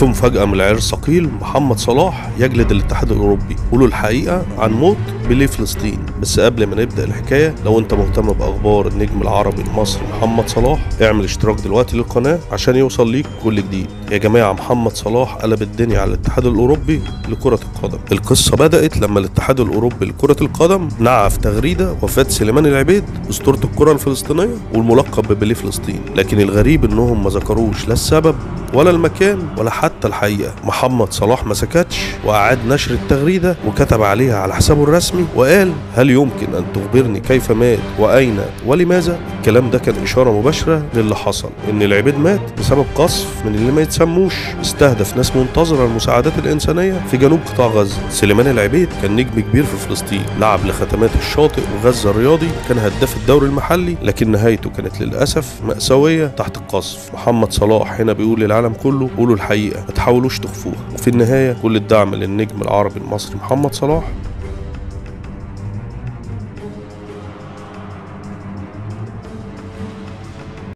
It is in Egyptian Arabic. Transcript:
وفي مفاجأة من العيار الثقيل، محمد صلاح يجلد الاتحاد الأوروبي. قولوا الحقيقة عن موت بيليه فلسطين. بس قبل ما نبدأ الحكاية، لو انت مهتم بأخبار النجم العربي المصري محمد صلاح، اعمل اشتراك دلوقتي للقناة عشان يوصل ليك كل جديد. يا جماعة، محمد صلاح قلب الدنيا على الاتحاد الأوروبي لكرة القدم. القصة بدأت لما الاتحاد الأوروبي لكرة القدم نعى في تغريدة وفاة سليمان العبيد أسطورة الكرة الفلسطينية والملقب ببيليه فلسطين، لكن الغريب انهم ما ذكروش لا السبب ولا المكان ولا حتى الحقيقة. محمد صلاح ما سكتش وأعاد نشر التغريدة وكتب عليها على حسابه الرسمي وقال: هل يمكن أن تخبرني كيف مات وأين ولماذا؟ الكلام ده كان إشارة مباشرة للي حصل، إن العبيد مات بسبب قصف من اللي ما يتسموش استهدف ناس منتظرة المساعدات الإنسانية في جنوب قطاع غزة. سليمان العبيد كان نجم كبير في فلسطين، لعب لختمات الشاطئ وغزة الرياضي، كان هداف الدوري المحلي، لكن نهايته كانت للأسف مأساوية تحت القصف. محمد صلاح هنا بيقول للعالم كله: قولوا الحقيقة، ما تحاولوش تخفوها. وفي النهاية كل الدعم للنجم العربي المصري محمد صلاح.